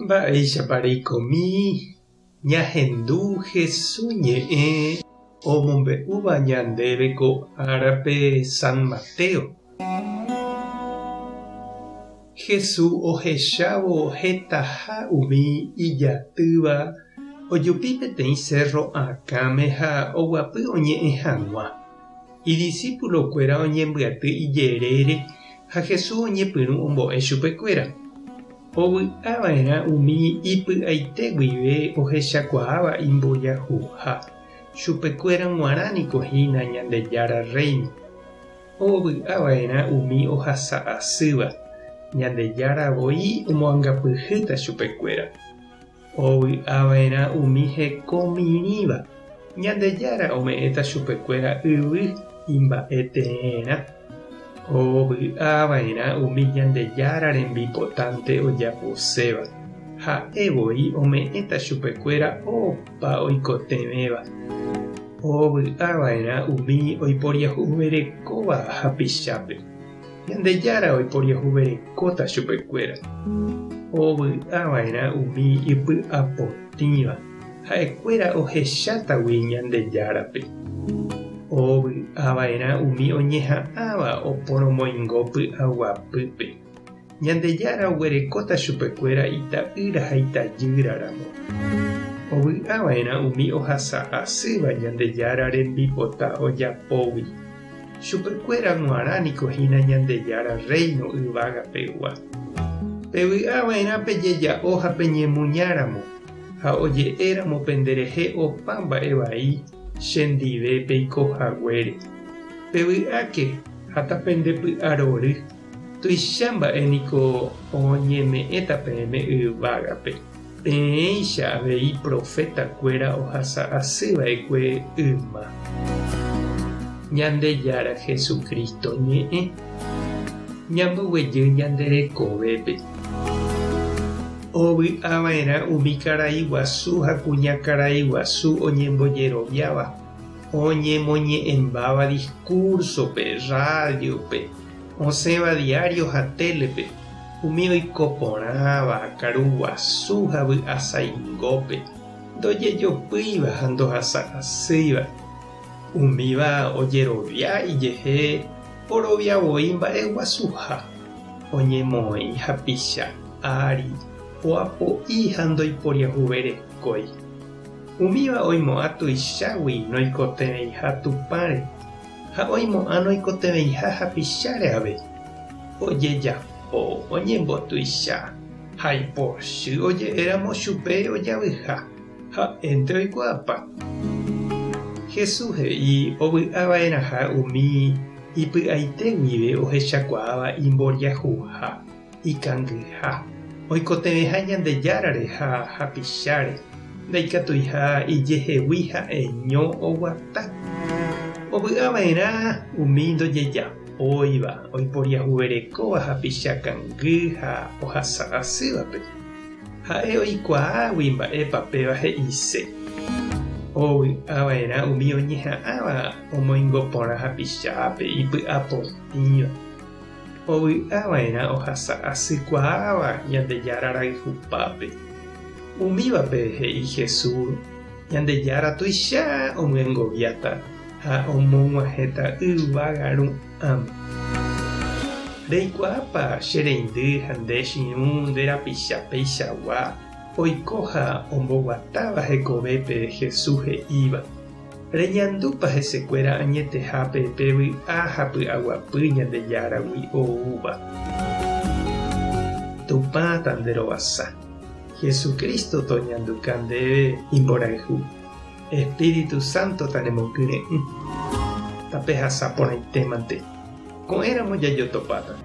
Mba'éichapa reikomi ñahendu Hesu ñe'ẽ omombe'úva ñandéve ko árape San Mateo? Hesu ohechávo hetaha umi ijatýva ojupi peteĩ sérro akãme ha oguapy oñe'ẽ hag̃ua. Idisípulokuéra oñembyaty ijerére ha Jesús oñepyrũ ombo'e chupekuéra. Ovy'a va'erã umi ipy'aite guive ohechakuaáva imbojahuha, chupekuéra g̃uarã niko hína Ñandejára Rréino. Ovy'a va'erã umi ohasa asýva, Ñandejára voi omoangapyhýta chupekuéra. Ovy'a va'erã umi heko mirĩva, Ñandejára ome'ẽta chupekuéra yvy imba'e teerã. Ovy'a va'erã umi Ñandejára rembipotánte ojaposéva, ha'e voi ome'ẽta chupekuéra opa oikotevẽva. Ovy'a va'erã umi oiporiahuverekóva hapichápe. Ñandejára oiporiahuverekóta chupekuéra. Ovy'a va'erã umi ipy'apotĩva, ha'ekuéra ohechátagui Ñandejárape. Ovy'a va'erã umi oñeha'ãva oporomoingo py'aguapýpe. Ñandejára oguerekóta chupekuéra ita'ýra ha itajýra ramo. Ovy'a va'erã umi ohasa asýva Ñandejára rembipota ojapógui. Chupekuéra g̃uarã niko hína Ñandejára Rréino yvága pegua. Pevy'a va'erã pejeja'o ha peñemuña ramo, ha oje'e ramo penderehe opa mba'e vai chendive peiko haguére. Pevy'áke ha tapendepy'arory, tuicha mba'e niko oñeme'ẽta peẽme yvágape. Peẽicha avei profeta-kuéra ohasa asy va'ekue yma. Ñandejára Jesucristo ñe'ẽ ñamboguejy ñande rekovépe. Ovy'a va'erã umi karai guasu ha kuña karai guasu oñembojeroviáva, oñemoñe'ẽmbáva discurso-pe, radio-pe, osẽva diario ha tele-pe. Umi oiko porãva karu guasu ha vy'a saingópe, ndojejopýiva ha ndohasa asýiva. Umíva ojerovia ijehe orovia voi mba'e guasuha, oñemoĩ hapicha ári, oapo'i ha ndoiporiahuverekói. Umíva oimo'ã tuichágui noikotevẽiha Tupãre, ha oimo'ã noikotevẽiha hapicháre ave. Ojejapo, oñembotuicha, ha ipochy oje'éramo chupe ojavyha, ha'énte oikuaapa. Jesús he'i ovy'a va'erãha umi ipy'aite guive ohechakuaáva imboriahuha, ikangyha, oikotevẽha Ñandejárare ha hapicháre, ndaikatuiha ijehegui ha'eño oguata. Ovy'a va'erã umi ndojejapo. Oĩva oiporiahuverekóva hapicha kangy ha ohasa asývape, ha'e oikuaágui mba'épa péva he'ise. Ovy'a va'erã umi oñeha'ãva omoingo porã hapichápe ipy'a potĩva. Ovy'a va'erã ohasa asykuaáva Ñandejára rayhupápe. Umívape he'i Jesús, Ñandejára tuicha omyengoviáta. Ha omog̃uahẽta yvága ru'ãme. Reikuaápa che reindy ha nde chiñũ nde rapicha peichagua oiko ha omboguatáva hekovépe Jesús he'íva? Reñandúpa hesekuéra añetehápe pe vy'a ha py'aguapy Ñandejáragui oúva? Tupã tanderovasa. Jesucristo toñanduka ndéve imborayhu. Espíritu Santo tanemokyre'ỹ. Tapehasa porãitémante. Ko'ẽramo jajotopáta.